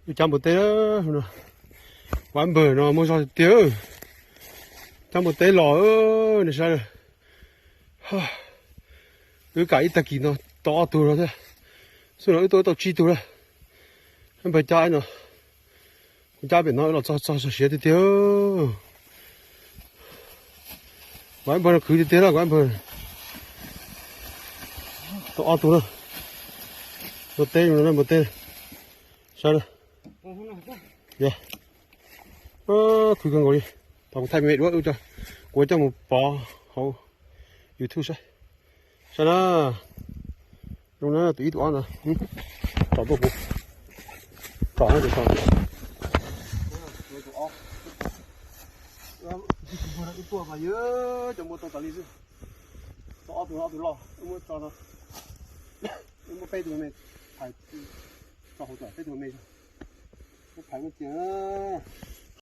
Wb cab npua teb, Vaj Npawg no muaj zog tiag. Cab npua teb los, nej saib. Wb kam ib tag kis no tau ob tug no thiab. Xub no wb tuaj tau tsib tug lawm. Vaj Npawg cab no, kuv cab pem no los txog txog siav tiag tiag. Vaj Npawg no khwv tiag tiag na, Vaj Npawg. Tau ob tug na. Npua teb, npua teb. Saib na. Yog. Khwv kawg nkaus li. Thaum kuv thaij me me duab wb, kuv coj mus pov hauv YouTube saib. Saib na. Zoo na, tus ib tus ob na. Tsom tuaj kuv. Tsom na, tsom. Wb tuaj mas yog cov npua tau tas li xwb. Tau ob tug, ob tug loj, wb muab tso no. Wb muab peb tug me phais tso hauv, tso peb tug me, muab phais muab cia.